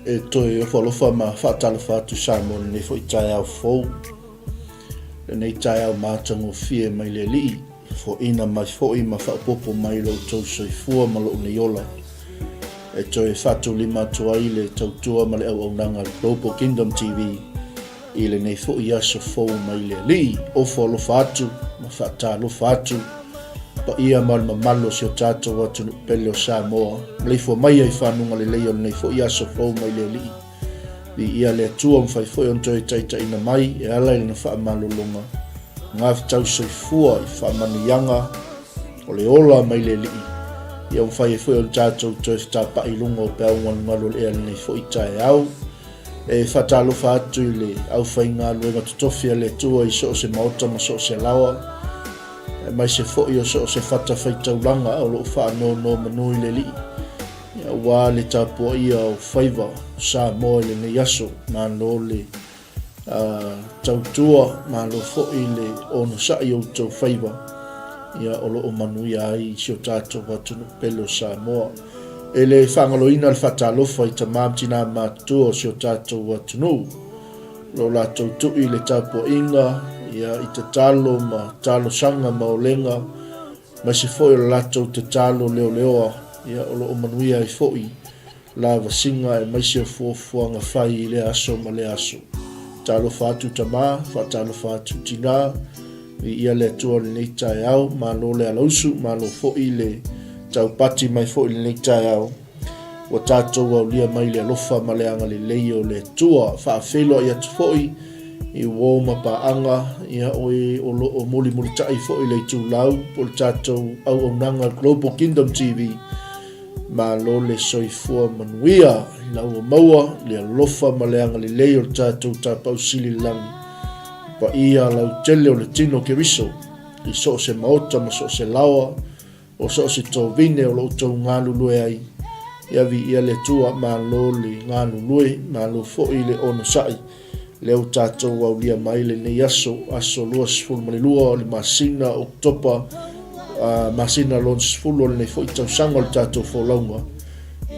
E toe ofo alofa ma faatalofa atu Samoa i lenei foi taeao fou, lenei taeao matagofie mai le Alii, foaiina mai foi ma faaopoopo mai lo outou soifua ma lou nei ola. E toe faatulima atu ai le tautua ma le auaunaga a le Global Kingdom TV I lenei foi aso fou mai le Alii, ofo alofa atu ma faatalofa atu paia ma le mamalu o si o tatou atunuu pele o Samoa, maleifua maia i fanuga lelei o lenei foi aso fou mai le Alii. Viia le Atua mafai foi ona toe taitaiina mai e ala i lana faamalologa ngafetau soifua i faamanuiaga o le ola mai le Alii, ia mafai ai foi ona tatou toe fetapa'i i luga o peau galugalu o le ea i lenei foi taeao. E faatalofa atu i le aufaigaluega totofi a le Atua i so o se maota ma so o se laoa, aemaise foi o so o se fatafaitaulaga o lo o faanonomanu i le Alii, aua le tapuaia o faiva o Samoa i lenei aso. Malo le tautua, malo foi le onosai o outou faiva, ia o lo o manuia ai si o tatou atunuu pele o Samoa. E le faagaloina le faatalofa i tama ma tina matutua o si o tatou atunuu, lo latou tui i le tapuaiga, ia, i tatalo ma talosaga ma olega, aemaise foi o le latou tatalo leoleoa, ia, o lo o manuia ai foi lavasiga aemaise o fuafuaga fai i lea aso ma lea aso. Talofa atu tama, faatalofa atu tina, Viia le Atua i lenei taeao, malo le alausu, malo foi le taupati mai foi i lenei taeao. Ua tatou aulia mai le alofa ma le agalelei o le Atua. Faafeiloai atu foi i uo ma paaga, ia o e o lo o mulimulitai foi le itulau po o le tatou auaunaga Global Kingdom TV. Malo le soifua manuia ina ua maua le alofa ma le agalelei o le tatou Tapaau Sili i le Lagi. Paia lautele o le tino Keriso i so o se maota ma so o se laoa, o so o se tovine o lo outou galulue ai. Ia viia le Atua, malo le galulue, malo foi le onosai. Lea ua tatou aulia mai lenei aso, aso 22 o le masina o Oketopa, masina lona 10 o lenei foi tausaga o le tatou folauga.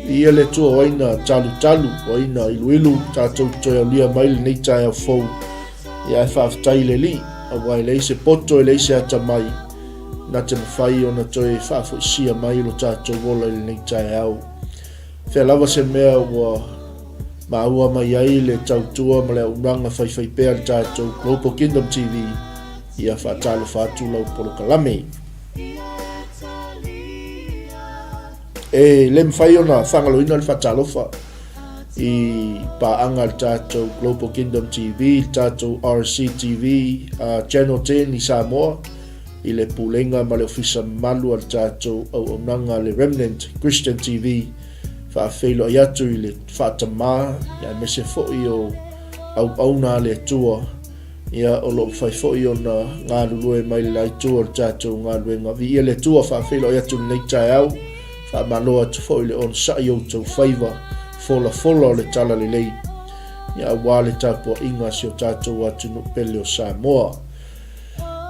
Viia le Atua o ai na talutalu, o ai na iluilu, tatou te toe aulia mai lenei taeao fou. Ia ae faafetai i le Alii, aua e leai se poto, e leai se atamai, na te mafai ona toe faafoisia mai lo tatou ola i lenei taeao. Fea lava se mea ua maua mai ai le tautua ma le auaunaga faifaipea a le tatou Global Kingdom TV, ia faatalofa atu lau polokalame. E le mafai ona faagaloina le faatalofa i paaga a le tatou Global Kingdom TV, le tatou RCTV, uh, Channel 10 i Samoa, i le pulega ma le ofisa mamalu a le tatou auaunaga le Remnant Christian TV, faafeiloai atu i le faatamā, aemaise foi o auauna a le Atua Ia, o lo o mafai foi ona galulue mai le la itu o le tatou galuega. Viia le Atua, faafeiloai atu i lenei taeao, faamalo atu foi i le onosai o outou faiva folafola o le talalelei, ia, aua le tapuaiga a si o tatou atunuu pele o Samoa.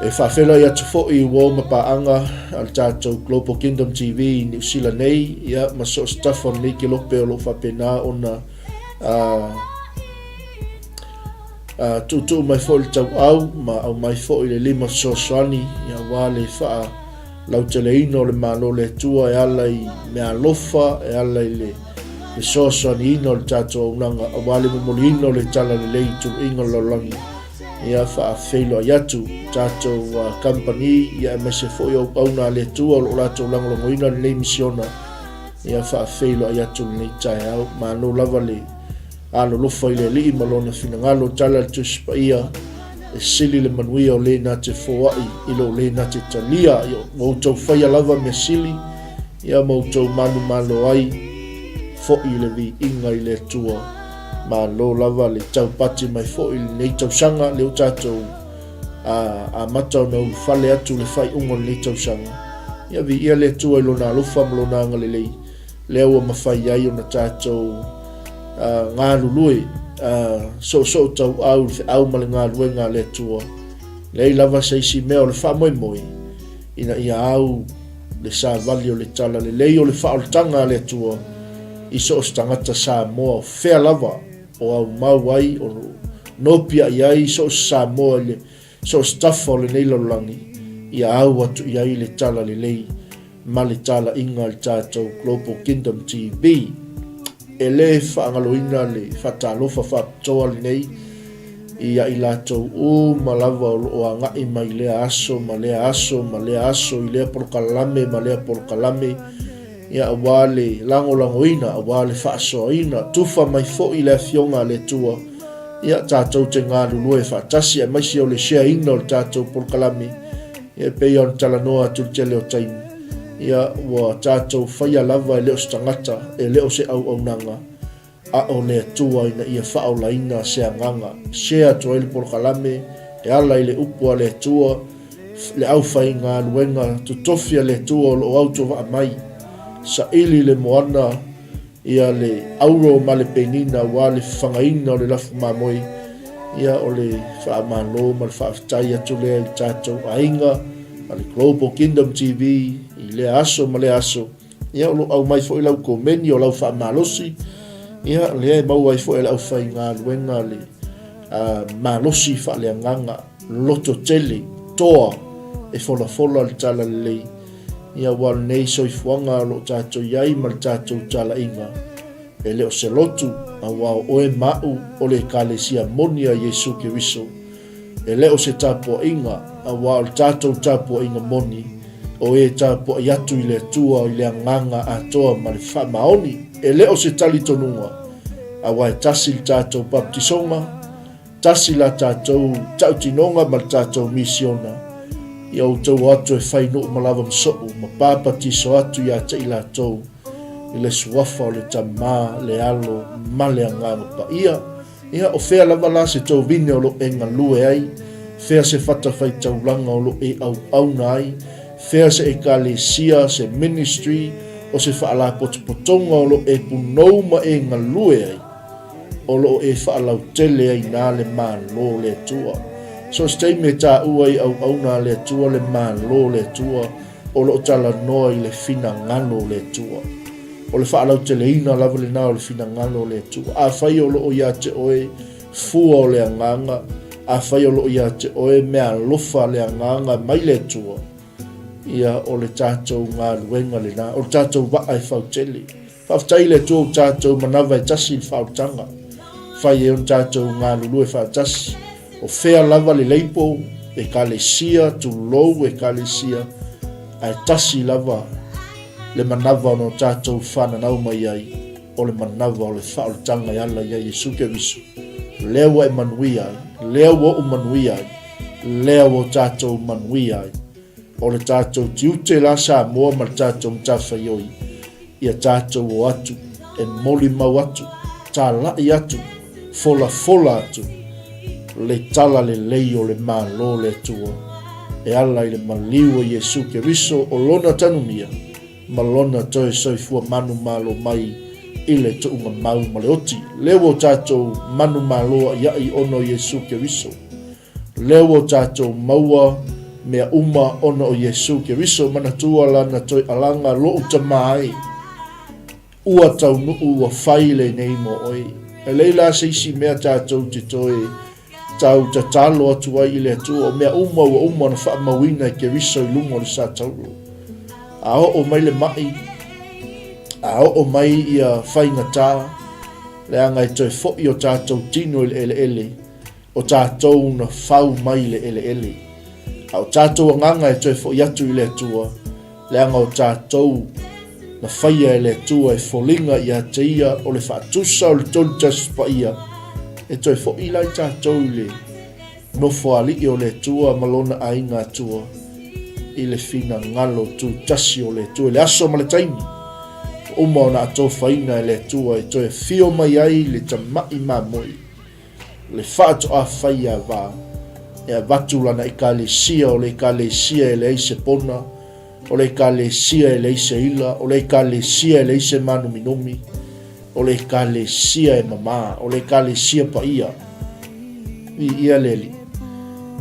E faafeiloai atu foi i uo ma paaga a le tatou Global Kingdom TV i Niu Sila nei, ia, ma so o se tafa o lenei kelope o lo o faapena ona Tuutuu mai foi le tauau ma aumai foi le lima fesoasoani aua le faalauteleina o le Malo o le Atua e ala i meaalofa, e ala i le fesoasoaniina o le tatou auaunaga aua le momoliina o le talalelei i tuluiga o le lalolagi. Ia faafeiloai atu tatou kamupani ia aemaise foi o auauna a le Atua o lo o latou lagolagoina lenei misiona. Ia faafeiloai atu lenei taeao. Malo lava le Alolofa i le Alii ma Lona finagalo, tala le Tusi Paia, e sili le manuia o le na te foai i lo le na te talia. Ia ua outou faia lava mea sili, ia ma outou manumalo ai foi le viiga i le Atua. Malo lava le taupati mai foi i lenei tausaga, lea ua tatou amata ona ulufale atu le faaiuga o lenei tausaga. Ia viia le Atua i Lona alofa ma Lona agalelei, lea ua mafai ai ona tatou galulue soosoo tauau i le feau ma le galuega a le Atua. Leai lava se isi mea o le faamoemoe ina ia au le savali o le talalelei o le faaolataga a le Atua i so o se tagata Samoa o fea lava o aumau ai, o nopiai ai so o se Samoa i le so o se tafa o lenei lalolagi, ia au atu i ai le talalelei ma le talaiga a le tatou Global Kingdom TV. E le faagaloina le faatalofa faapitoa lenei ia i latou uma lava o lo o agai mai lea aso ma lea aso ma lea aso i lea polokalame ma lea polokalame, ia aua le lagolagoina, aua le faasoaina, tufa mai foi le Afioga a le Atua, ia tatou te galulue faatasi aemaise o le share ina o le tatou polokalame, ia e pei ona talanoa atu i le tele o taimi, ia ua tatou faia lava e le o se tagata, e le o se auaunaga, a o le Atua ina ia faaolaina se agaga. Share atu ai le polokalame e ala i le upu a le Atua, le aufaigaluega totofi a le Atua o lo o autovaa mai, saili le moana, ia le auro ma le penina aua le fafagaina o le lafu mamoe, ia o le faamalo ma le faafetai atu lea i le tatou aiga a le Global Kingdom TV i lea aso ma lea aso. Ia o lo o aumai foi lau komeni o lau faamalosi, ia lea e maua ai foi e le aufaigaluega le malosi faaleagaga loto tele toa e folafola le talalelei, ia aua o lenei soifuaga o lo o tatou i ai ma le tatou talaiga, e le o se lotu, aua o oe ma au o le Ekalesia moni a Iesu Keriso. E le o se tapuaiga, aua o le tatou tapuaiga moni, o e tapuai atu i le Atua i le agaga atoa ma le faamaoni. E le o se talitonuga, aua e tasi le tatou baptisoga, tasi la tatou tautinoga ma le tatou misiona, ia outou o atu e fai nuu ma lava ma soo ma papatiso atu ia te i latou i le suafa o le Tama, le Alo ma le Agaga Paia. Ia, o fea lava la se tovine o lo e galue ai? Fea se fatafaitaulaga o lo e auauna ai? Fea se ekalesia, se ministry, o se faalapotopotoga o lo e punou ma e galue ai? O lo o e faalautele ai na le Malo o le Atua. So se taimi e taua ai auauna a le Atua le Malo o le Atua, o lo o talanoa i le finagalo o le Atua. O le faalauteleina lava lena o le finagalo o le Atua. Afai o lo o ia te oe fua o le agaga, afai o lo o ia te oe meaalofa a le agaga mai le Atua, ia o le tatou galuega lena, o le tatou vaa e fautele. Faafetai i le Atua ua tatou manava e tasi i le faaolataga. Fai ai ona tatou galulue faatasi. O fea lava le leipo, ekalesia, tulou ekalesia, ae tasi lava le manava ona o tatou fananau mai ai, o le manava o le faaolataga e ala ia Iesu Keriso. Lea ua e manuia ai, lea ua ou manuia ai, lea ua tatou manuia ai. O le tatou tiute la Samoa ma le tatou matafaioi, ia tatou o atu, e molimau atu, talai atu, folafola atu le talalelei o le Malo o le Atua e ala i le maliu o Iesu Keriso o Lona tanumia ma Lona toe soifua manumalo mai i le tuugamau ma le oti. Lea ua o tatou manumalo a'ia'i ona o Iesu Keriso. Lea ua o tatou maua mea uma ona o Iesu Keriso, manatua Lana toe alaga lo'u tama ai. Ua taunuu ua fai lenei mo oe. E lei la se isi mea tatou te toe tau tatalo atu ai i le Atua, o mea uma ua uma ona faamauina e Keriso i luga o le satauro. A oo mai le ma'i, a oo mai ia faigata, leaga e toe fo'i o tatou tino i le eleele, O tatou na fau mai le eleele, a o tatou agaga e toe foi atu i le Atua, leaga o tatou na faia e le Atua e foliga ia te Ia o le faatusa o le Tolutasi Paia, e toe foi la i tatou i le Nofoalii o le Atua ma Lona aiga Atua, i le finagalo tutasi o le Atua i le aso ma le taimi ua uma ona atofaina e le Atua e toe afio mai ai le Tama'i Mamoe. Le faatoa faia va e avatu lana ekalesia, o le ekalesia e leai se pona, o le ekalesia e leai se ila, o le ekalesia e leai se mānominumi, o le ekalesia e mamā, o le ekalesia paia. Viia le Alii.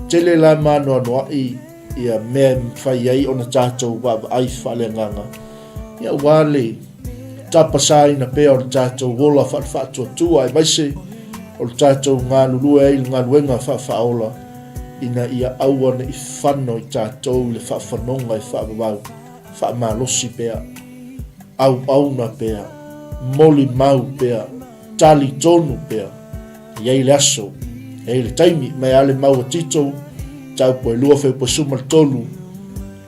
Tele la mānoanoaʻi ia mea e mafai ai ona tatou vaavaai faaleagaga, ia aua le. Tapasaina pea o le tatou ola faale-faatuatua aemaise o le tatou galulue ai i le galuega faafaaola ina ia aua ne i fano i tatou i le faafanoga e faavavau, faamalosi pea, auauna pea, molimau pea, talitonu pea, e i ai le aso, e i ai le taimi. Mai a le mau a Tito, mataupu e 2 Fepuari 13,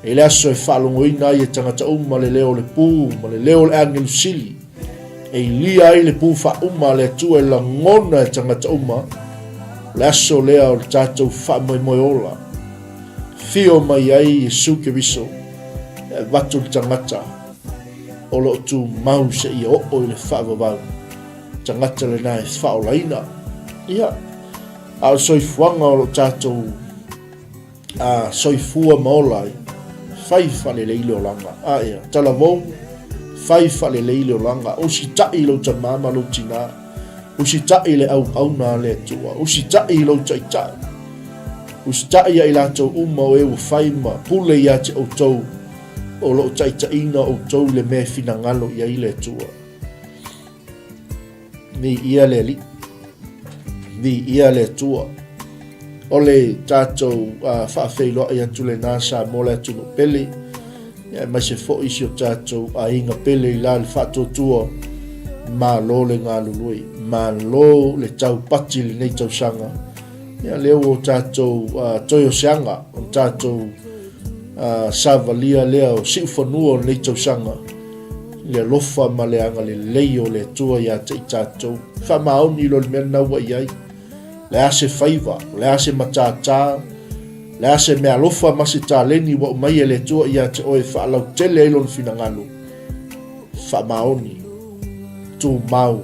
e i ai le aso e faalogoina ai e tagata uma le leo o le pū ma le leo o le agelu sili, e ilia ai le pū faauma a le Atua e lagona e tagata uma, o le aso lea o le tatou faamoemoe ola. Fio mai ai Iesu Keriso e avatu le tagata o lo o tumau seia oo i le faavavau. Tagata lena e faaolaina. Ia, a o le soifuaga o lo o tatou a soifua ma ola ai, fai faalelei le olaga. A ea, talavou, fai faalelei le olaga. Usitai i lou tama ma lou tinā. Usitai i le auauna a le Atua. Usitai i lou taitai. Usitai ia i latou uma o e ua fai ma pule ia te outou, o lo o taitaiina outou i le mea e finagalo i ai le Atua. Viia le Alii. Viia le Atua. O le tatou uh, faafeiloai atu lena Samoa le atunuu pele, aemaise foi si o tatou aiga pele i la le faatuatua, malo le galulue, malo le taupati i lenei tausaga. Ia lea ua tatou uh, toe o seaga, o tatou uh, savalia lea o siufanua o lenei tausaga, le alofa ma le agalelei o le Atua ia te i tatou. Faamaoni loa le mea lena ua i ai. Le a se faiva, le a se matātā, le a se meaalofa ma se taleni ua aumai e le Atua ia te oe e faalautele ai Lona finagalo. Faamaoni, tumau,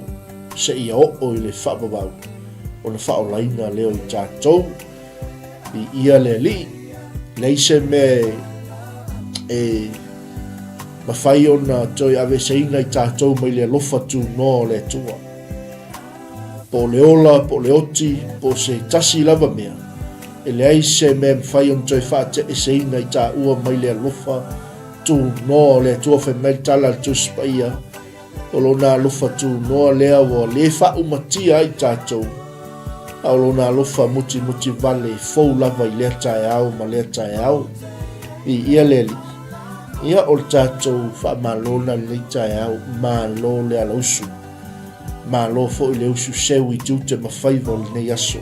seia oo i le faavavau, ona faaolaina lea o i tatou. Viia le Alii, leai se mea e mafai ona toe aveeseina i tatou mai le alofa tunoa o le Atua. Po o le ola, po o le oti, po o se tasi lava mea, e leai se mea e mafai ona toe faateeseina i taua mai le alofa tunoa o le Atua. Fai mai le tala a le Tusi Paia, O lona alofa tunoa lea ua le faaumatia ai tatou, a o lona alofa mutimuti vale e fou lava i lea taeao ma lea taeao. Viia le Alii. Ia, o le tatou faamalo lena i lenei taeao. Malo le alausu. Malo foi le usu seu i tiute ma faiva o lenei aso.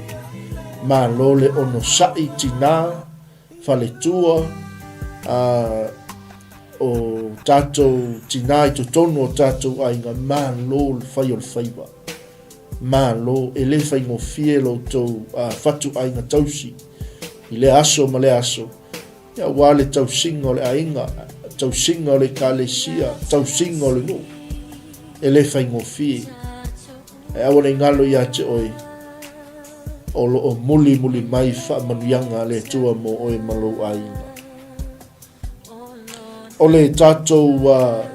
Malo le onosai tinā, faletua, a, o tatou tinā i totonu o tatou aiga, malo le fai o le faiva. Malo, e le faigofie lo outou fatu aiga tausi i lea aso ma lea aso, aua le tausiga o le aiga, tausiga o le ekalesia, tausiga o le nuu. E le faigofie. Ae aua ne i galo ia te oe, o lo o mulimuli mai faamanuiaga a le Atua mo oe ma lou aiga. O le tatou uh,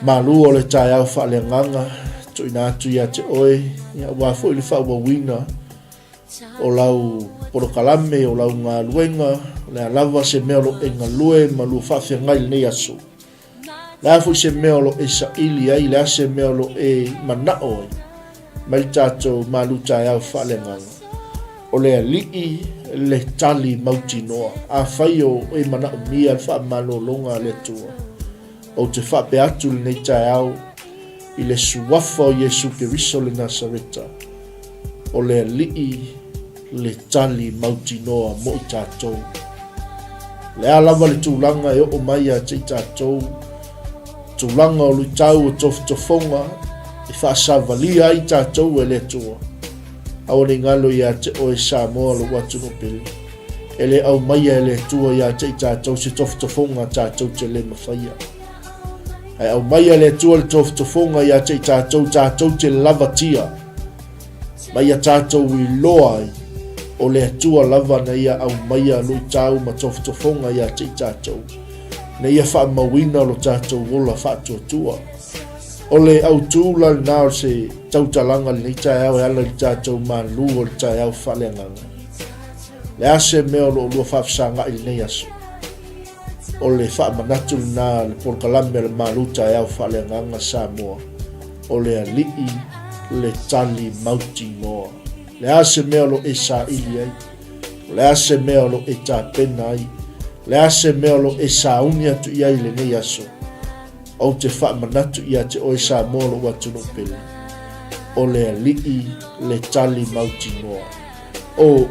malu o le taeao faaleagaga tuuina atu ia te oe, ia, aua foi le faaauauina o lau polokalame, o lau galuega, o le a lava se mea o lo o e galue ma lua faafeagai i lenei aso. Le a foi se mea o lo o e saili ai, le a se mea o lo o e manao ai, mai le tatou malu taeao faaleagaga. O le Alii le tali mautinoa. Afai o e manaomia le faamalologa a le Atua, ou te faapea atu i lenei taeao i le suafa o Iesu Keriso le Nasareta, o le Alii le tali mautinoa mo i tatou. O le a lava le tulaga e oo mai ia te i tatou, tulaga o luitau o tofotofoga e faasavalia ai tatou e le Atua, aua ne i galo ia te oe Samoa lou atunuu pele. E le aumaia e le Atua ia te i tatou se tofotofoga tatou te le mafaia. Ae aumaia e le Atua le tofotofoga ia te i tatou tatou te lavatia. Ma ia tatou iloa ai, o le Atua lava na ia aumaia luitau ma tofotofoga ia te i tatou, na ia faamauina lo tatou ola faatuatua. O le autū la lena o se tautalaga i lenei taeao e ala i le tatou malu o le taeao faaleagaga. Le a se mea o lo o lua faafesagai i lenei aso? O le faamanatu lena a le polokalame a le Malu Taeao Faaleagaga Samoa, o le Alii le tali mautinoa. Le a se mea o lo o e saili ai, o le a se mea o lo o e tapena ai, o le a se mea o lo o e sauni atu i ai i lenei aso, ou te faamanatu ia te oe Samoa lou atunuu pele, o le Alii le tali mautinoa. O,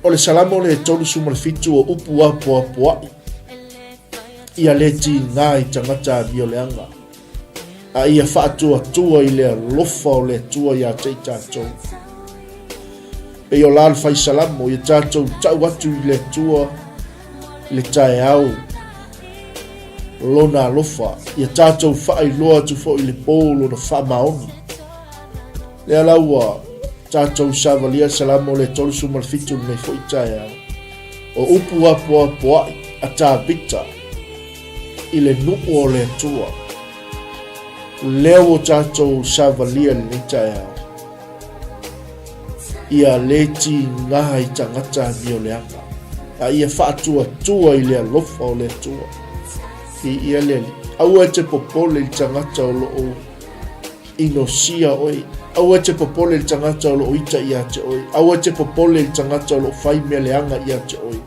o le Salamo le 37 o upu apoapoai, ia le tiga i tagata amioleaga, a ia faatuatua i le alofa o le Atua ia te i tatou. Pei o la le fai Salamo, ia tatou tau atu i le Atua i le taeao lona alofa, ia tatou faailoa atu foi i le pō lona faamaoni. Lea la ua tatou savalia Salamo le 37 lenei foi taeao. O upu apoapoai a Tavita i le nuu o le Atua. Lea ua tatou savalia lenei taeao. Ia le tiga i tagata amioleaga, a ia faatuatua i le alofa o le Atua. Viia le Alii. Aua e te popole i le tagata o lo o inosia oe. Aua e te popole i le tagata o lo o ita ia te oe. Aua e te popole i le tagata o lo o fai mea leaga ia te oe.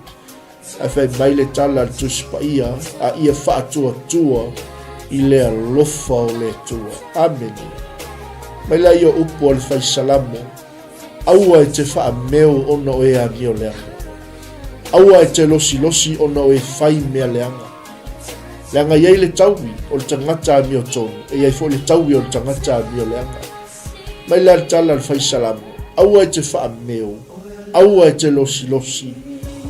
Ae fai mai le tala a le Tusi Paia, a ia faatuatua i le alofa o le Atua. Amene. Mai laia o upu a le Fai Salamo, Aua e te faameo ona o e amio leaga. Aua e te losilosi ona o e fai mea leaga. Leaga e i ai le taui o le tagata amiotonu, e i ai foi le taui o le tagata amio leaga. Mai la le tala a le Fai Salamo, Aua e te faameo, aua e te losilosi,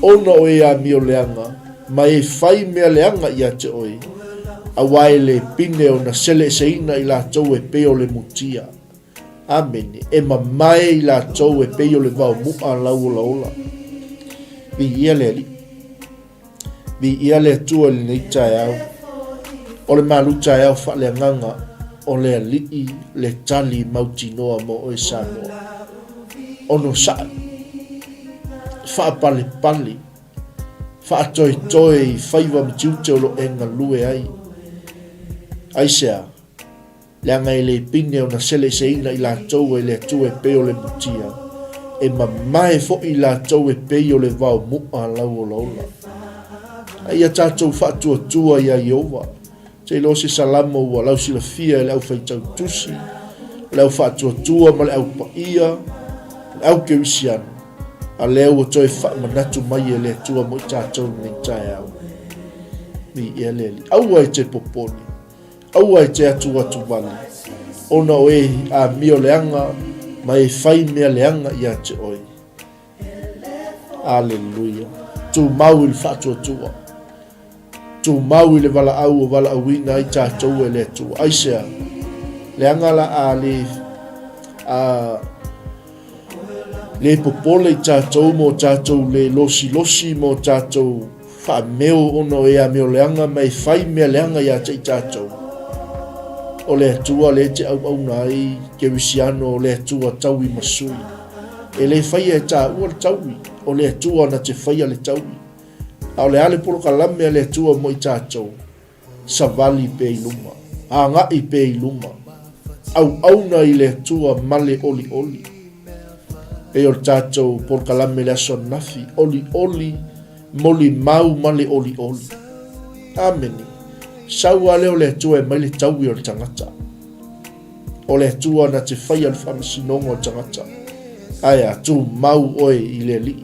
ona o e amio leaga, ma e fai mea leaga ia te oe, aua e le pine ona seleeseina i latou e pei o le mutia. Amene. E mamae i latou e pei o le vao mu'a lauolaola. Viia le Alii. Viia le Atua i lenei taeao. O le malu taeao faaleagaga o le Alii le tali mautinoa mo oe Samoa. Onosai, faapalepale, faatoetoe i faiva ma tiute o lo e galue ai. Aisea? Leaga e le pine ona seleseina i latou e le Atua e pei o le mutia, e mamae foi i latou e pei o le vao mu'a lauolaola. A ia tatou faatuatua iā Ieova, te iloa se salamo ua lausilafia e le aufaitau tusi, o le au faatuatua ma le au paia, o le au kerisiano, a lea ua toe faamanatu mai e le Atua mo i tatou lenei taeao. Viia le Alii. Aua e te popole. Aua e te atuatu wale, ona o e amio leaga ma e fai mea leaga ia te oe. Aleluia. Tumau i le faatuatua. Tumau i le valaau o valaauina ai tatou e le Atua. Aisea? Leaga la a le a le popole i tatou mo tatou le losilosi mo tatou Faameo ona o e amio leaga ma e fai mea leaga ia te i tatou. O le Atua lea e te auauna ai, Kerisiano, o le Atua taui ma sui. E le faia e taua le taui, o le Atua na te faia le taui. A o le a le polokalame a le Atua mo i tatou? Savali pea i luma, agai pea i luma, auauna i le Atua ma le olioli. Pei o le tatou polokalame i le aso ananafi, olioli, molimau ma le olioli. Amene. Sau lava lea o le Atua e aumai le taui o le tagata. O le Atua na te faia le faamasinoga o le tagata. Ae a, tumau oe i le Alii.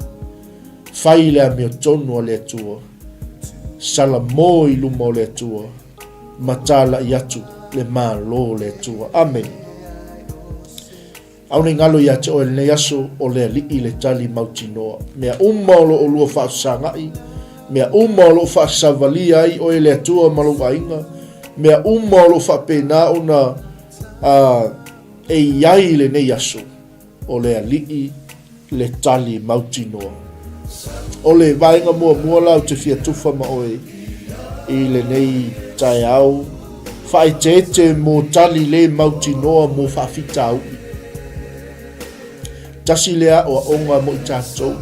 Fai le amiotonu a le Atua. Salamo i luma o le Atua, ma talai atu le Malo o le Atua. Amene. Aone galo ia te oe lenei aso, o le Alii le tali mautinoa. Mea uma o lo olua faafesagaʻi, mea uma o lo o faasavalia ai oe e le Atua ma lou aiga, mea uma o lo o faapena ona uh, e i ai i lenei aso, o le Alii le tali mautinoa. O le vaega muamua la ou te fia tufa ma oe i lenei taeao, faaeteete mo tali le mautinoa mo faafitauli. Tasi lea aoaoga mo i tatou,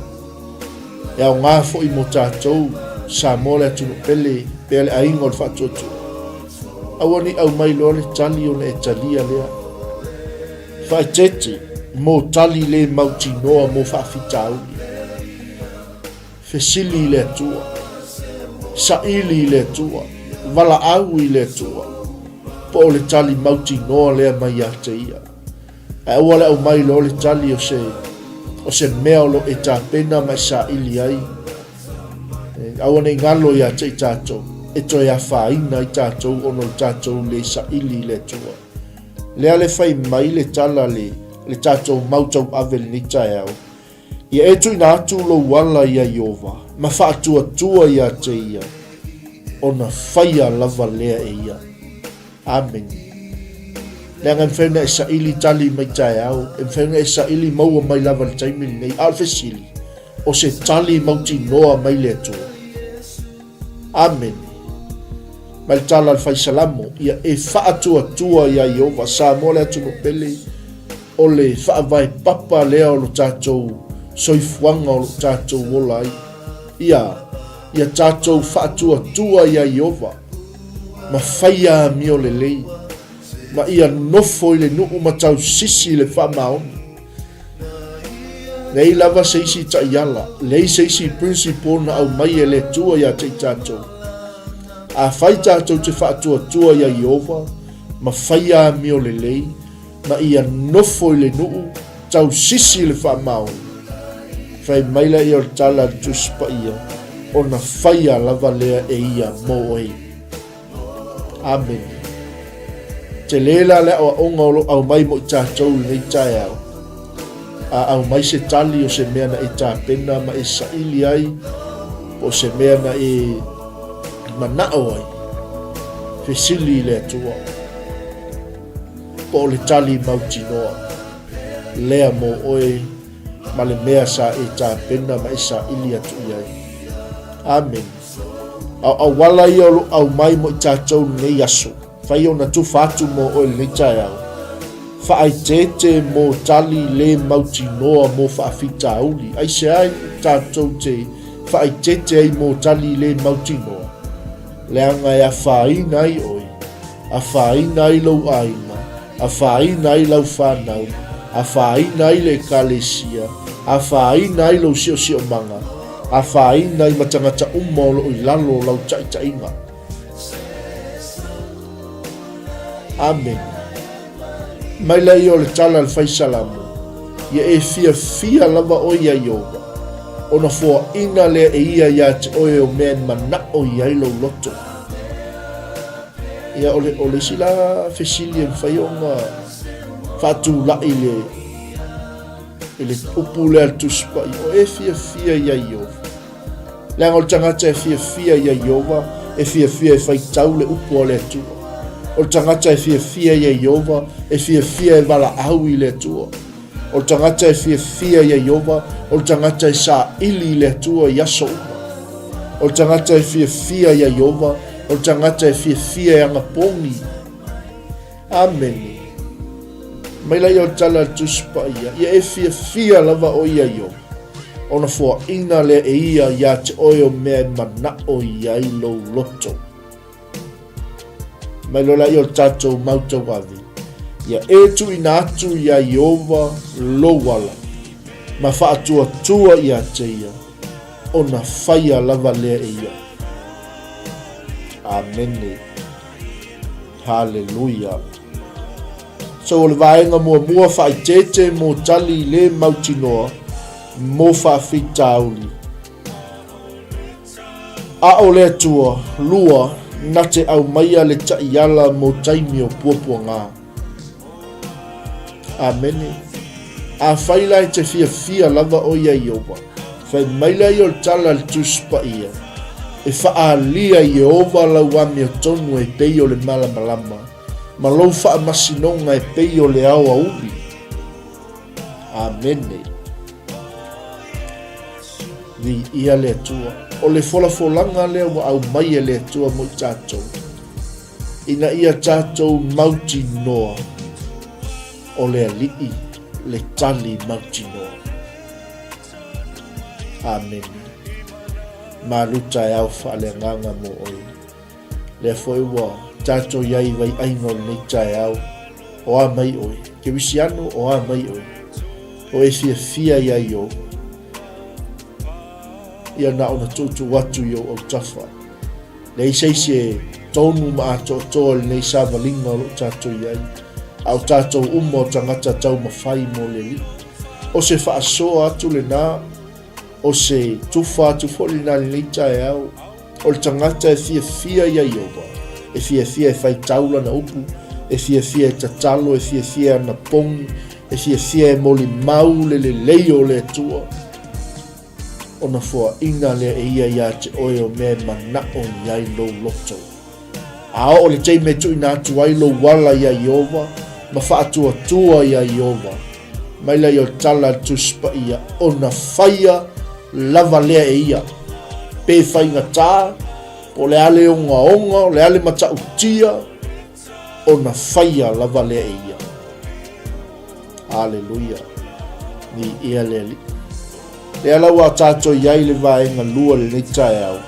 e aoga foi mo tatou. Samoa le atunuu pele pea le aiga o le faatuatua. Aua ne i aumai loa le tali ona e talia lea. Faaeteete mo tali le mautinoa mo faafitauli. Fesili i le Atua. Saili i le Atua. Valaau i le Atua. Po o le tali mautinoa lea mai ia te Ia. Ae aua le aumai loa le tali o se, o se mea o lo o e tapena ma e saili ai. Aua ne i galo ia te i tatou, e toe afaina ai tatou ona o le tatou le saili i le Atua. Lea le fai mai le tala le, le tatou mau tauave lenei taeao, Ia e tuuina atu lou ala iā Ieova, ma faatuatua ia te ia, ona faia lava lea e ia. Amene. Leaga e mafai ona e saili tali mai taeao, e mafai ona e saili maua mai lava i le taimi lenei, a o le fesili, o se tali mautinoa mai le Atua. Amene. Mai le tala a le Fai Salamo, ia e faatuatua iā Ieova, Samoa le atunuu pele, o le faavae papa lea o lo tatou soifuaga o lo tatou ola ai. Ia, ia tatou faatuatua iā Ieova, ma faia amio lelei, ma ia nofo i le nuu ma tausisi i le faamaoni. Leai lava se isi taiala, leai se isi principle na aumai e le Atua ia te i tatou. Afai tatou te faatuatua iā Ieova, ma faia amio lelei, ma ia nofo i le nuu, tausisi i le faamaoni. Fai mai laia o le tala a le Tusi Paia, ona faia lava lea e ia mo oe. Amene. Tele la le aoaoga o lo o aumai mo i tatou i lenei taeao. A aumai se tali o se mea na e tapena ma e saili ai, po o se mea na e manao ai, fesili i le Atua. Po o le tali mautinoa lea mo oe ma le mea sa e tapena ma e saili atu i ai. Amene. A o auala ia o lo o aumai mo i tatou lenei aso, fai ona tufa atu mo oe lenei taeao. Faaeteete mo tali le mautinoa mo faafitauli. Aisea ai tatou te faaeteete ai mo tali le mautinoa? Leaga e afaina ai oe, afaina ai lou aiga, afaina ai lau fanau, afaina ai le Ekalesia, afaina ai lou siosiomaga, afaina ai ma tagata uma o lo o i lalo o lau taitaiga. Amene. Mai lea o le tala a le Fai Salamo, Ia e fiafia lava oe iā Ieova, ona foaina lea e ia iā te oe o mea e manaʻo i ai lou loto. Ia, o le, o le isi la fesili e mafai ona faatulaʻi i le, i le upu lea a le Tusi Paia, o e fiafia iā Ieova. Leaga o le tagata e fiafia iā Ieova, e fiafia e faitau le upu a le Atua. O le tagata e fiafia iā Ieova, e fiafia e valaau i le Atua. O le tagata e fiafia iā Ieova, o le tagata e saili i le Atua i aso uma. O le tagata e fiafia iā Ieova, o le tagata e fiafia e agapogi. Amene. Mai laia o le tala a le Tusi Paia, ia e fiafia lava oe iā Ieova, ona foaina lea e ia iā te oe o mea e manaʻo i ai lou loto. Mai loa laia o le tatou mau tauave, ia e tuuina atu iā Ieova lou ala, ma faatuatua iā te ia, ona faia lava lea e ia. Amene. Haleluia. So o le vaega muamua faaeteete mo tali le mautinoa mo faafitauli. A o le Atua, lua, na te aumaia le taiala mo taimi o puapuaga. Amene. Afai la e te fiafia lava oe iā Ieova, fai mai laia o le tala a le Tusi Paia, E faaalia Ieova lau amiotonu e pei o le malamalama, ma lou faamasinoga e pei o le aoauli. Amene. Viia le Atua. O le folafolaga lea ua aumai e le Atua mo i tatou. Ina ia tatou mautinoa o le Alii le tali mautinoa. Amene. Malu taeao faaleagaga mo oe. Lea foi ua tatou i ai i vaiaiga o lenei taeao, o a mai oe? Kerisiano, o a mai oe? O e fiafia iā Ieova. Ia na ona tuutuu atu i ou autafa. Leai se isi e tonu ma atoatoa i lenei savaliga o lo o tatou i ai, a o tatou uma o tagata taumafai mo le Alii. O se faasoa atu lena, o se tufa atu foi lena i lenei taeao, o le tagata e fiafia iā Ieova, e fiafia e faitau lana upu, e fiafia e tatalo, e fiafia e anapogi, e fiafia e molimau le lelei o le Atua. Ona foaina lea e ia iā te oe o mea e manaʻo i ai lou loto. A oo le taimi e tuuina atu ai lou ala iā Ieova ma faatuatua iā Ieova, mai laia o le tala a le Tusi Paia, ona faia lava lea e ia. Pe faigata, po o le a le ogaoga, o le a le matautia, ona faia lava lea e ia. Aleluia. Viia le Alii. Lea la ua tatou i ai le vaega lua lenei taeao.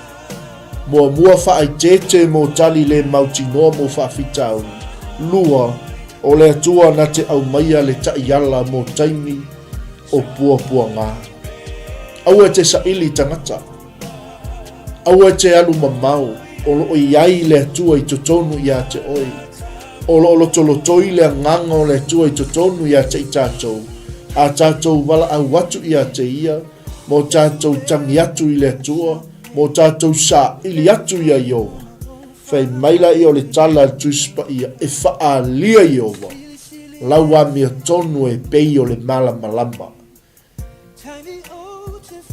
Muamua faaeteete mo tali le mautinoa mo faafitauli. Lua, o le Atua na te aumaia le taiala mo taimi o puapuaga. Aua e te saili tagata. Aua e te alu mamao, o lo o i ai le Atua i totonu iā te oe. O lo o lotolotoi le agaga o le Atua i totonu iā te i tātou, a tātou valaau atu iā te Ia, mō tātou tangi atu i le Atua, mō tātou saili atu iā Ieova. Fai mai la ia o le tala a le Tusi Paia, e faaalia Ieova, lau amiotonu e pei o le malamalama.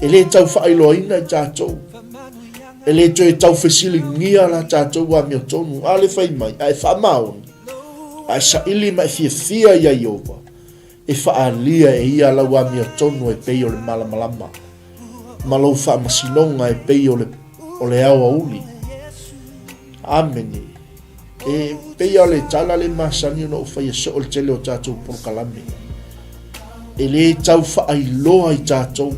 E le tau faailoaina i tatou. E le toe tau fesiligia la tatou amiotonu. A le fai mai, a e faamaoni, a e saili ma e fiafia iā Ieova, e faaalia e ia lau amiotonu e pei o le malamalama, ma lou faamasinoga e pei o le, o le aoauli. Amene. E pei lava o le tala lea e masani ona ou faia soo i le tele o tatou polokalame. E le tau faailoa i tatou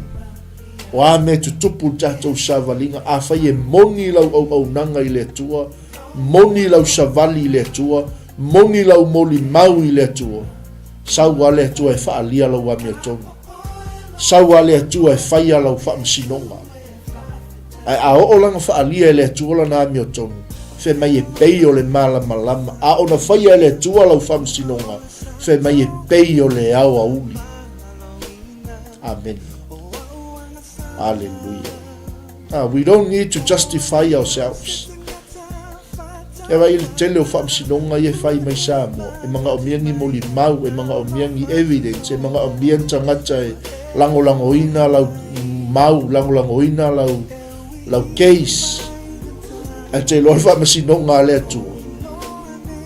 o a mea tutupu i le tatou savaliga. Afai e moni lau auaunaga i le Atua, moni lau savali i le Atua, moni lau molimau i le Atua, sau lava le Atua e faaalia lau amiotonu. Sau lava le Atua e faia lau faamasinoga. Ae a oo lana faaalia e le Atua lana amiotonu, fai mai e pei o le malamalama, a ona faia e le Atua lau faamasinoga, fai mai e pei o le aoauli. Amene. Aleluia. Ah, we don't need to justify ourselves. E vai le tele o faamasinoga ia e fai mai Samoa, e manaomia ni molimau, e manaomia ni evidence, e manaomia ni tagata e lagolagoina lau mau, lagolagoina lau, lau case. Ae te iloa le faamasinoga a le Atua.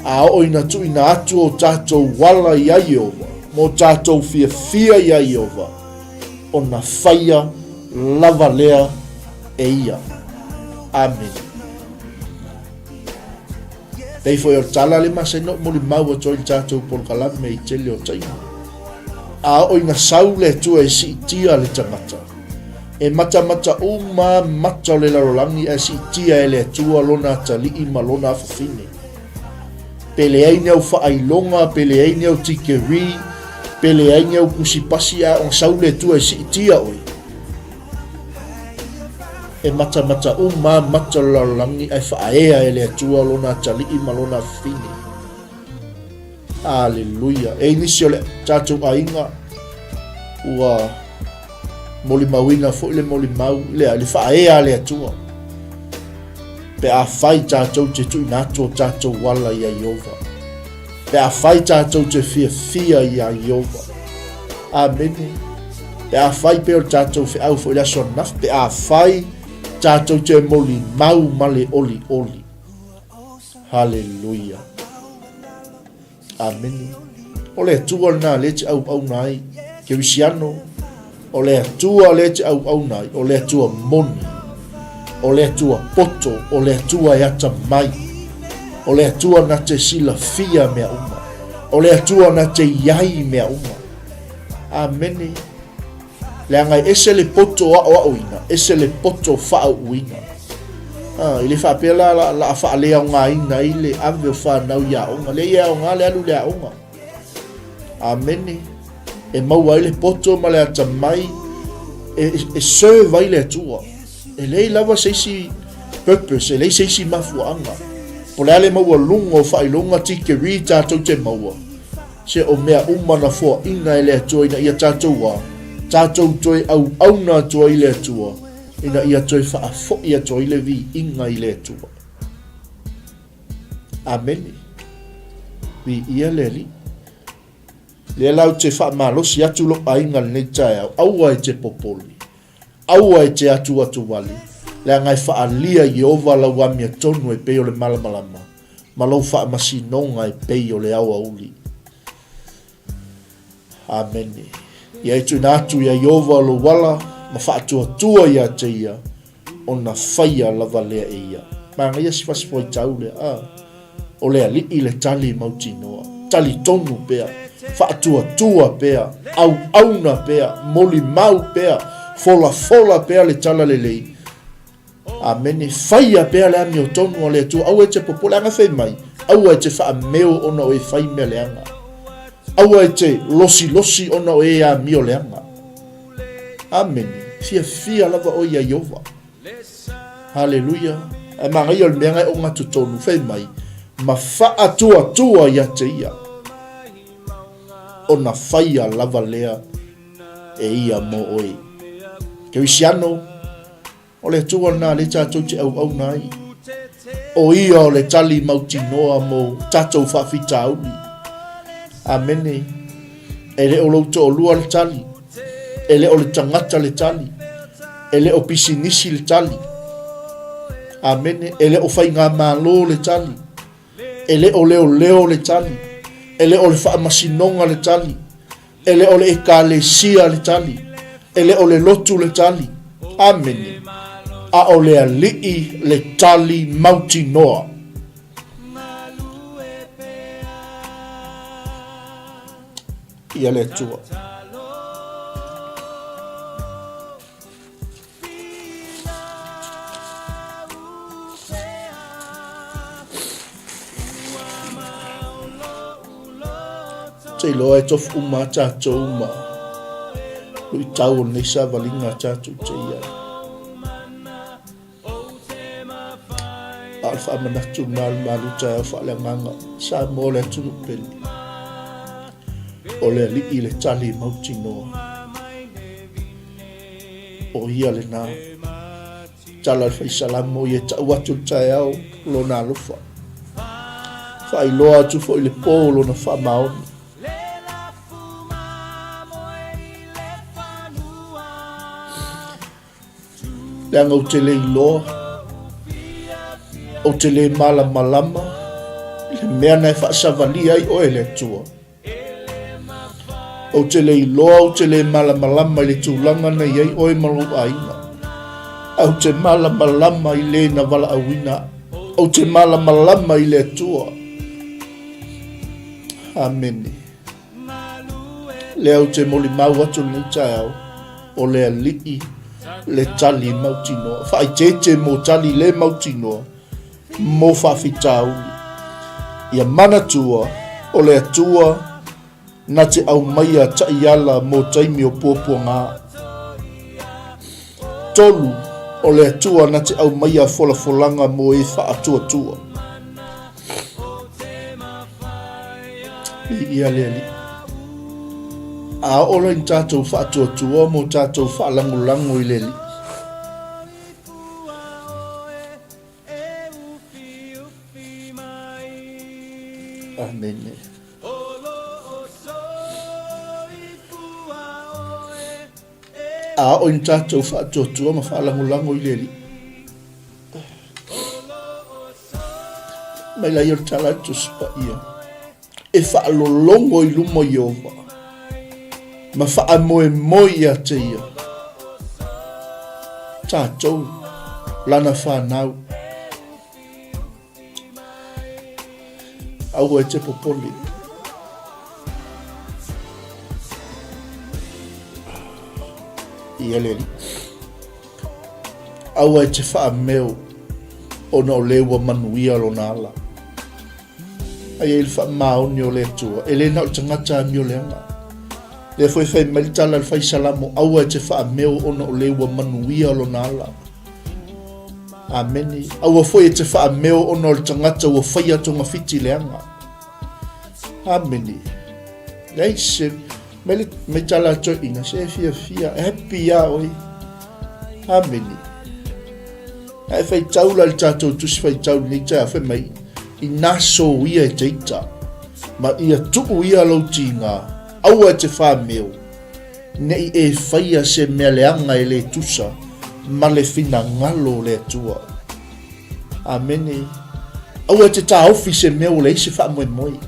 A oo ina tuuina atu o tatou ala iā Ieova, ma o tatou fiafia iā Ieova, ona faia lava lea e ia. Amene. Pei foi o le tala le masani ona ou molimau atu ai i le tatou polokalame i tele o taimi. A oo ina sau le Atua e siitia le tagata, e matamata uma lava mata o le lalolagi ae siitia e le Atua lona atalii ma lona afafine. Pe leai ni au faailoga, pe leai ni au tikeri, pe leai ni au tusipasi ae ona sau le Atua e siitia oe. E matamata uma lava mata o le lalolagi ae faaea e le Atua lona atalii ma lona afafine. Aleluia. E i nisi o le tatou aiga ua molimauina foi le molimau lea, le faaea a le Atua. Pe afai tatou te tuuina atu o tatou ala iā Ieova. Pe afai tatou te fiafia iā Ieova. Amene. Pe afai pei o le tatou feau foi i le aso ananafi, pe afai tatou te molimau ma le olioli. Haleluia. Amene. O le Atua lena lea e te auauna ai, Kerisiano, o le Atua lea e te auauna ai, o le Atua moni, o le Atua poto, o le Atua e atamai, o le Atua na te silafia mea uma, o le Atua na te i ai mea uma. Amene. Leaga e ese le poto aoaoina, ese le poto faauuina. Ah, e le faapea la la, la a faaleaogaina ai le ave o fanau i aoga. Leai e aoga le alu i le aoga. Amene. E maua ai le poto ma le atamai e, e serve ai le Atua. E leai lava se isi purpose, e leai se isi mafuaaga. Po o le a le maualuga o faailoga tikeri tatou te maua, se o mea uma na foaina e le Atua ina ia tatou a, tatou toe auauna atu ai i le Atua, ina ia toe faafoi atu ai le viiga i le Atua. Amene. Viia le Alii. Lea la ou te faamalosi atu lou aiga i lenei taeao, aua e te popole, aua e te atuatuvale, leaga e faaalia Ieova lau amiotonu e pei o le malamalama, ma lou faamasinoga e pei o le aoauli. Amene. Ia e tuuina atu iā Ieova lou ala ma faatuatua iā te ia, ona faia lava lea e ia. Manaia si fasifuaitau lea, a. O le Alii le tali mautinoa. Talitonu pea, faatuatua pea, auauna pea, molimau pea, folafola pea le talalelei. Amene. Faia pea le amiotonu a le Atua. Aua e te popole, leaga fai mai, aua e te faameo ona o e fai mea leaga. Aua e te losilosi ona o e amio leaga. Amene. Fiafia lava oe iā Ieova. Haleluia. Ae manaia o le mea na e ogatotonu, fai mai, ma faatuatua ia te ia, ona faia lava lea e ia mo oe. Kerisiano, o le Atua lena lea tatou te auauna ai. O ia o le tali mautinoa mo tatou faafitauli. Amene. E le o lou toalua le tali. E le o le tagata le tali. E le o pisinisi le tali. Amene. E le o faigamalo le tali. E le o leoleo le tali. E le o le faamasinoga le tali. E le o le ekalesia le tali. E le o le lotu le tali. Amene. A o le Alii le tali mautinoa. Ia le Atua. Te iloa e tofu uma a tātou ma luitau o lenei savaliga a tātou te i ai. A o le faamanatu lena o le malu taeao faaleagaga Samoa le atunuu pele. O le alii le tali mautinoa. O ia lena. Tala le faisalamo ia tau atu le taeao lona alofa. Faailoa atu foi le pō lona faamaoni. Leaga ou te le iloa, ou te le malamalama i le mea na e faasavalia ai oe e le Atua. Ou te le iloa, ou te le malamalama i le tulaga na i ai oe ma lou aiga. Ae ou te malamalama i le na valaauina. Ou te malamalama i le Atua. Amene. Lea ou te molimau atu lenei taeao, o le Alii le tali mautinoa. Faaeteete mo tali le mautinoa mo faafitauli. Ia manatua, o le Atua na te aumaia taiala mo taimi o puapuaga. 3, o le Atua na te aumaia folafolaga mo e faatuatua. Viia le Alii. A oo loa ina tatou faatuatua mo tatou faalagolago i le Alii. Amene. A oo ina tatou faatuatua ma faalagolago i le Alii. Mai laia o le tala a le Tusi Paia, e faalologo i luma o Ieova, ma faamoemoe ia te ia, tatou, lana fanau. Aua e te popole. Viia le Alii. Aua e te faameo ona o le ua manuia lona ala. Aia i le faamaoni o le Atua, e le na o le tagata amio leaga. Lea foi fai mai le tala a le fai Salamo, aua e te faameo ona o le ua manuia lona ala. Amene. Aua foi e te faameo ona o le tagata ua faia togafiti leaga. Amene. Leai se mai le mai tala a toeaina se e fiafia, e happy ia oe. Amene. Ae faitau la i le tatou tusi faitau i lenei taeao, fai mai, inā soia e te ita, ma ia tuu ia lou tiga, aua e te fameo, ne i e faia se mea leaga e le tusa ma le finagalo o le Atua. Amene. Aua e te taofi se mea ua leai se faamoemoe.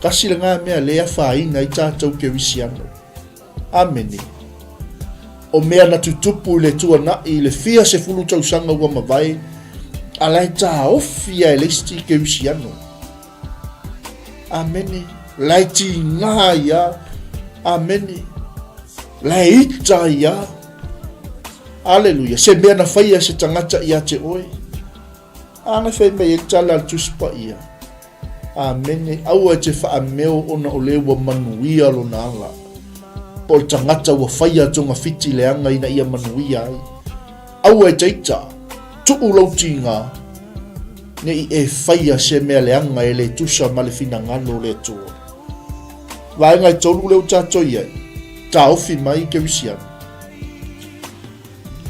Tasi lena mea lea e afaina ai tatou Kerisiano. Amene. O mea na tutupu i le tuanai i le fia sefulu tausaga ua mavae, a la e taofi lava e le isi Kerisiano. Amene. La e tiga ai lava. Amene. La e ita ai lava. Aleluia. Se mea na faia e se tagata ia te oe. A na fai mai ai le tala a le Tusi Paia. Amene. Aua e te faameo ona o le ua manuia lona ala. Po o le tagata ua faia togafiti leaga ina ia manuia ai. Aua e te ita, tuu lou tiga, ne i e faia se mea leaga e le tusa ma le finagalo o le Atua. Vaega e tolu lea ua tatou i ai, taofi mai Kerisiano.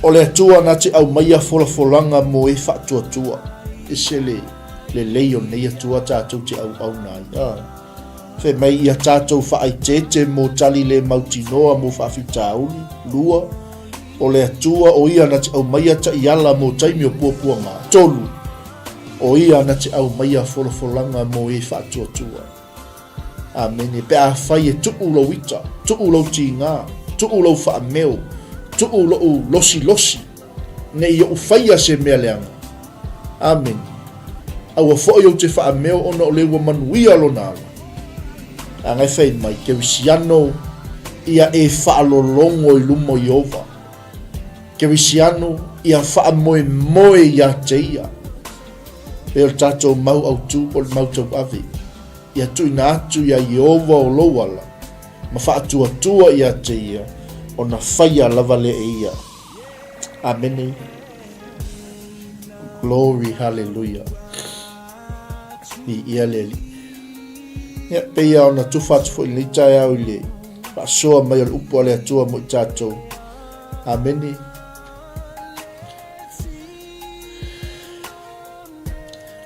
O le Atua na te aumaia folafolaga mo e faatuatua. Ese le lelei o lenei Atua tatou te auauna ai. Ah. Fai mai ia tatou faaeteete mo tali le mautinoa mo faafitauli. 2. O le Atua o ia na te aumaia taiala mo taimi o puapuaga. 3. O ia na te aumaia folafolaga mo e faatuatua. Amene. Pe afai e tuu lou ita, tuu lou tiga, tuu lou faameo, tuu lou losilosi, ne i oʻu faia se mea leaga. Amene. Aua foi ou te faameo ona o le ua manuia lona ala. Leaga e fai mai, Kerisiano, ia e faalologo i luma o Ieova. Kerisiano, ia faamoemoe ia te ia. Pei o le tatou mau autu po o le mau tauave, ia tuuina atu iā Ieova o lou ala, ma faatuatua ia te ia, ona faia lava lea e ia. Amene. Glory, hallelujah. Viia le Alii. Ia, pei lava ona tufa atu foi i lenei taeao i le faasoa mai o le upu a le Atua mo i tatou. Amene.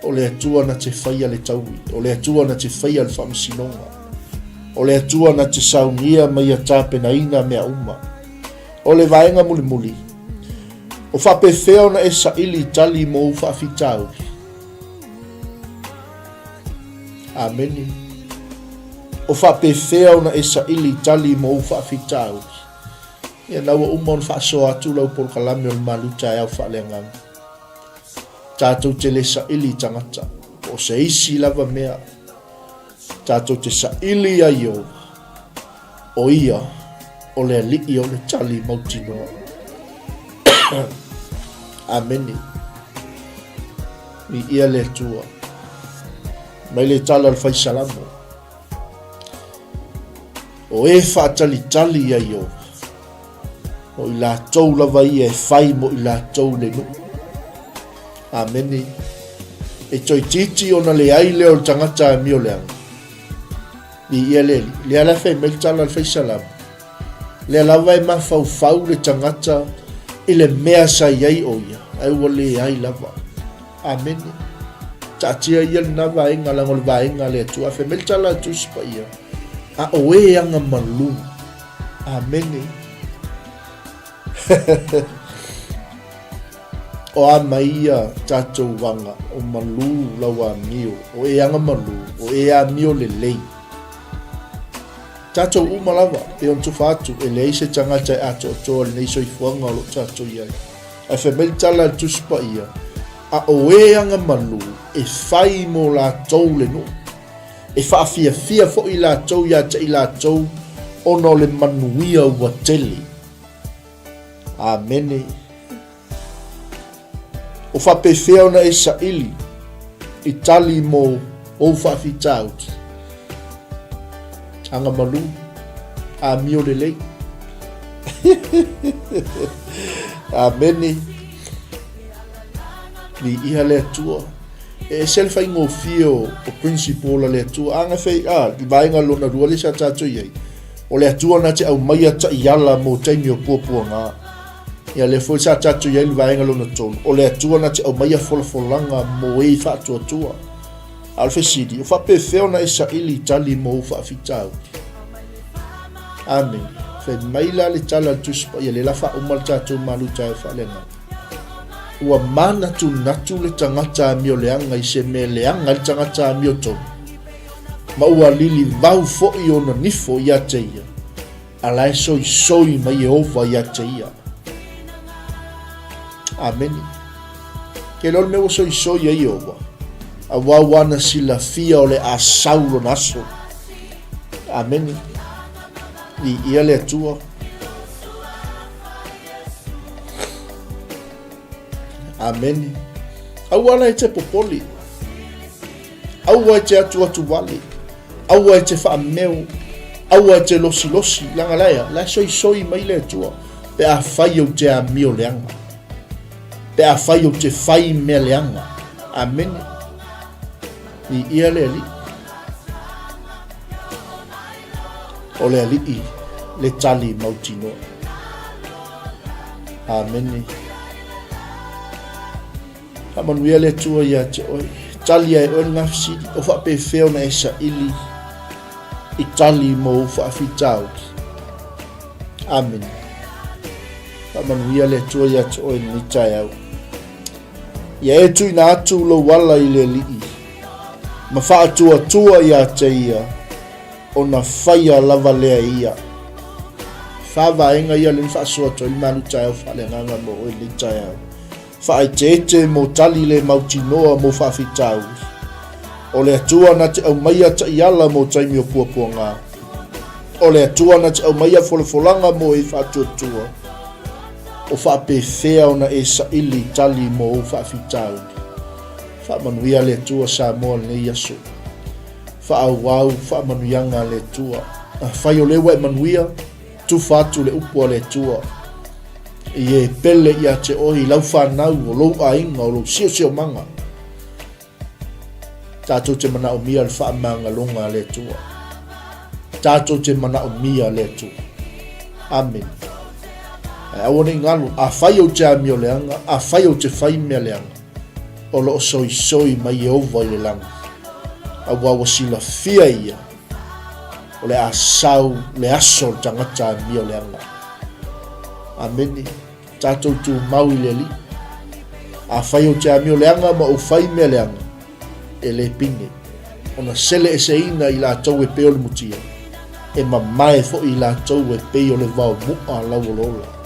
O le Atua na te faia le taui, o le Atua na te faia le faamasinoga, o le Atua na te saunia ma ia tapenaina mea uma. O le vaega mulimuli, o faapefea ona e saili i tali mo ou faafitauli? Amene. O faapefea ona e saili i tali mo ou faafitauli? Ia, na ua uma ona faasoa atu lau polokalame o le malu taeao faaleagaga. Tatou te le saili i tagata, po o se isi lava mea. Tatou te saili iā Ieova, o ia o le Alii o le tali mautinoa. Amene. Viia le Atua. Mai le tala o le fai Salamo. O e faatalitali iā Ieova, o i latou lava ia e fai mo i latou le nuu. Amene. E toeitiiti ona leai lea o le tagata amio leaga. Viia le Alii. Lea la e fai mai le tala a le fai Salamo. Lea lava e mafaufau le tagata i le mea sa i ai o ia, ae ua leai lava. Amene. Taatia ia lena vaega, leaga o le vaega a le Atua. Ae fai mai le tala a le Tusi Paia, a o e aga malū. Amene. O a mai ia tatou aga, o malū lau amio, o e aga malū, o e amio lelei. Tatou uma lava, pei ona tufa atu, e leai se tagata e atoatoa i lenei soifuaga o lo o tatou i ai. Ae fai mai le tala a le Tusi Paia, A o e aga malū, e fai mo latou le nuu. E faafiafia foi latou ia te i latou ona o le manuia ua tele. Amene. O faapefea ona e saili i tali mo ou faafitauli? Agamalu, amio lelei. Amene. Viia le Atua. E ese le faigofie o, o principle a le Atua. A fei, a, i vaega lona lua lea sa tatou i ai. O le Atua na te aumaia taiala mo taimi o puapuaga. Ia lea foi sa tatou i ai le vaega lona tolu. O le Atua na te aumaia folafolaga mo e i faatuatua. A o le fesili, o faapefea ona e saili i tali mo ou faafitauli? Amene. Fai mai la le tala a le Tusi Paia, lea la faauma le tatou malu taeao faaleagaga. Ua manatunatu le tagata amioleaga i se mea leaga ai le tagata amiotonu, ma ua lilivau foi ona nifo ia te ia, a la e soisoi mai Ieova ia te ia. Amene. Ke leo le mea ua soisoi ai Ieova, auā ua ana silafia o le a sau lona aso. Amene. Viia le Atua. Amene. Aua la e te popoli. Aua e te atuatu wale. Aua e te whaameo. Aua e te losilosi. Langa laia, la soisoi mai le Atua. Pe a whai au te amio leanga. Pe a whai au te whai mea leanga. Amene. Viia le Alii. O le Alii le tali mautinoa. Amene. Faamanuia le Atua ia te oe. Tali ai oe le gafesili, o faapefea ona e saili i tali mo ou faafitauli. Amene. Faamanuia le Atua ia te oe lenei taeao. Ia e tuuina atu lou ala i le Alii, ma faatuatua ia te ia, ona faia lava lea e ia. Fa vaega ia lea na faasoa atu ai le malu taeao faaleagaga mo oe lenei taeao. Faaeteete mo tali le mautinoa mo faafitauli. O le Atua na te aumaia taiala mo taimi o puapuaga. O le Atua na te aumaia folafolaga mo e faatuatua. O faapefea ona e saili tali mo ou faafitauli. Faamanuia le Atua Samoa lenei aso. Faaauau faamanuiaga a le Atua. Afai o lea ua e manuia, tufa atu le upu a le Atua i e pele ia te oe i lau fanau, o lou aiga, o lou siosiomaga. Tatou te manaomia le faamagaloga a le Atua. Tatou te manaomia le Atua. Amene. Ae aua ne i galo, afai ou te amio leaga, afai ou te fai mea leaga, o lo o soisoi mai Ieova i le lagi, auā ua silafia ia, o le a sau le aso o le tagata amio leaga. Amene. Tatou tumau i le Alii. Afai ou te amio leaga ma ou fai mea leaga, e le pine, ona sele eseina i latou e pei o le mutia, e mamae foi i latou e pei o le vao mu'a lauolola.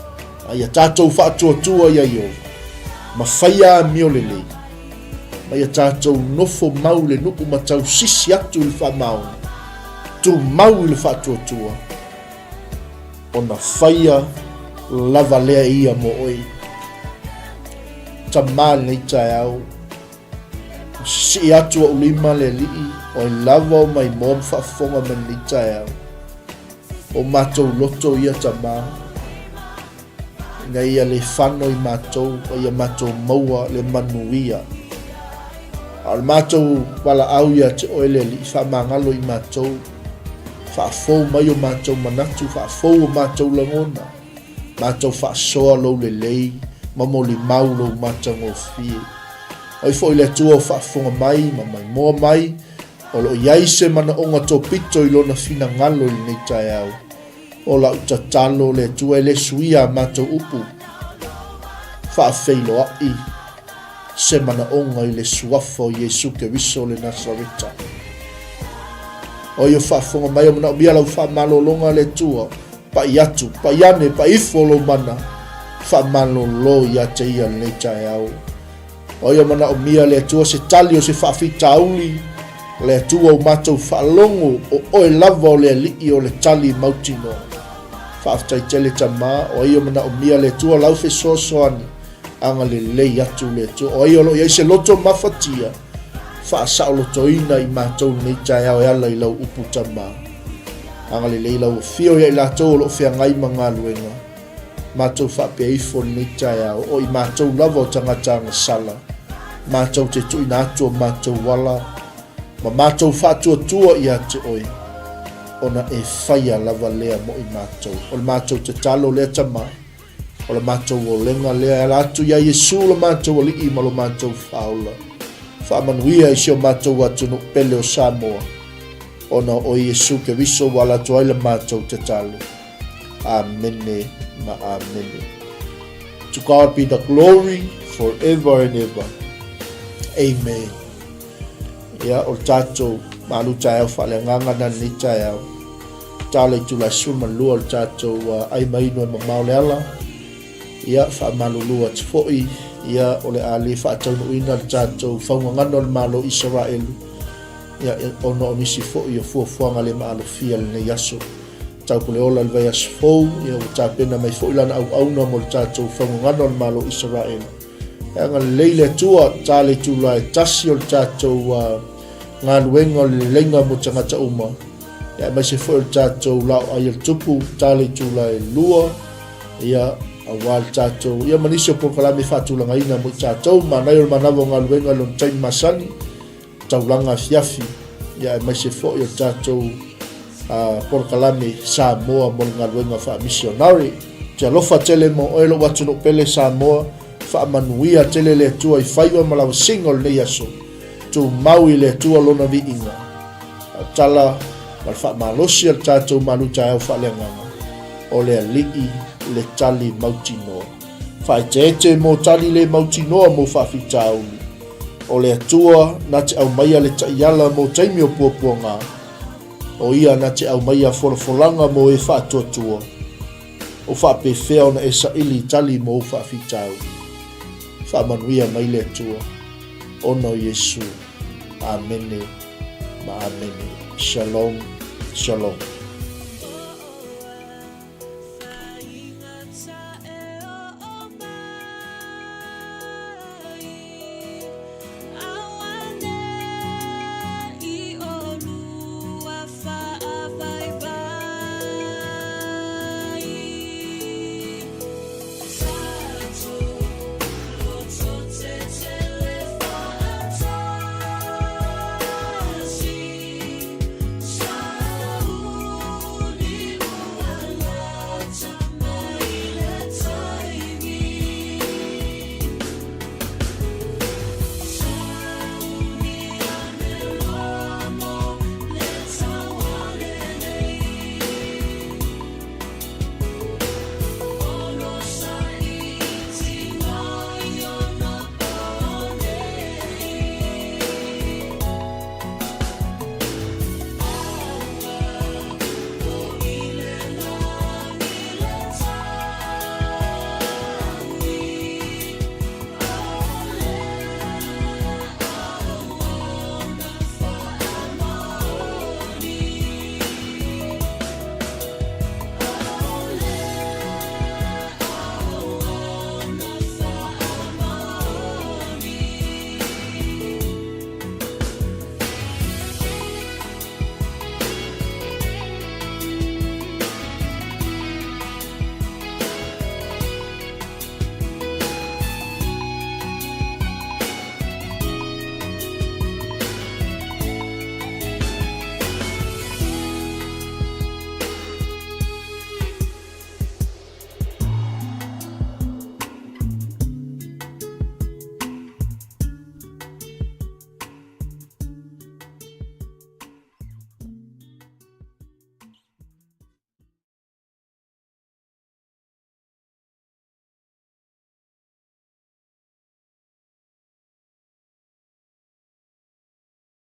A ia tatou faatuatua iā Ieova, ma faia amio lelei, ma ia tatou nofo mau i le nu'u ma tausisi atu i le faamaoni, tumau i le faatuatua, ona faia lava lea ia mo oe. Tamā lenei taeao, ua sisii atu ou lima le Alii, o ai lava o maimoa ma faafofoga mai lenei taeao. O matou loto ia Tamā, ina ia le fano i matou, a ia matou maua le manuia. A o le matou valaau ia te oe le Alii, faamagalo i matou, faafou mai o matou manatu, faafou o matou lagona, matou faasoa lou lelei ma molimau lou matagofie. O ai foi le Atua o faafofoga mai ma maimoa mai, o lo o i ai se manaoga topito i lona finagalo i lenei taeao. O lau tatalo, le Atua e le suia a matou upu, faafeiloai se manaoga i le suafa o Iesu Keriso le Nasareta. O ia faafofoga mai o manaomia lau faamalologa le Atua, pai atu, pai ane, pai ifo lou mana, faamalolo ia te ia lenei taeao. O ia manaomia le Atua se tali o se faafitauli, le Atua o matou faalogo, o oe lava o le Alii o le tali mautinoa. Faafetai tele Tama, o ai o manaomia le Atua lau fesoasoani, agalelei atu le Atua. O ai o lo o i ai se loto mafatia, faasaolotoina i matou lenei taeao e ala i lau upu Tama. Agalelei lau afio ia i latou o lo o feagai ma galuega, matou faapea ifo lenei taeao, o i matou lava o tagata agasala, matou te tuuina atu o matou ala, ma matou faatuatua ia te oe, ona e faia lava lea mo i matou. O le matou tatalo lea Tama, o le matou olega lea e ala atu iā Iesu lo matou Alii ma lo matou Faaola. Faamanuia i si o matou atunuu pele o Samoa, ona o Iesu Keriso ua ala atu ai le matou tatalo. Amene ma amene. To God be the glory forever and ever. Amen. Ia, o le tatou malu taeao faaleagaga na lenei taeao. Tala itula 12 o le tatou ai ma inu e mamao le ala. Ia, faamalulu atu foi, ia, o le a le faataunuuina le tatou faugagana o le Malo o Isaraelu, ia, ona o nisi foi o fuafuaga le maalofia lenei aso. Taupuleola i le vaiaso fou, ia, ua tapena mai foi lana auauna mo le tatou faugagana o le Malo o Isaraelu. E agalelei le Atua, ta le itula e tasi o le tatou uh, galuega o le leleiga mo tagata uma. Ia, aemaise foi o le tatou laoai o le tupu, ta le itula e 2, ia, aua le tatou, ia ma nisi o polokalame faatulagaina mo i tatou, manaia o le manava o galuega i lona taimi masani, taulaga afiafi, ia aemaise foi o le tatou uh, polokalame Samoa mo le galuega faamisionare. Te alofa tele mo oe lou atunuu pele Samoa, faamanuia tele le Atua i faiva ma lavasiga o lenei aso. Tumau i le Atua lona viiga. A tala ma le faamalosi a le tatou malu taeao faaleagaga, o le Alii le tali mautinoa. Faaeteete mo tali le mautinoa mo faafitauli. O le Atua na te aumaia le taiala mo taimi o puapuaga. O ia na te aumaia folafolaga mo e faatuatua. O faapefea ona e saili i tali mo ou faafitauli. Faamanuia mai le Atua, ona o Iesu. Amene ma amene. Shalom, shalom.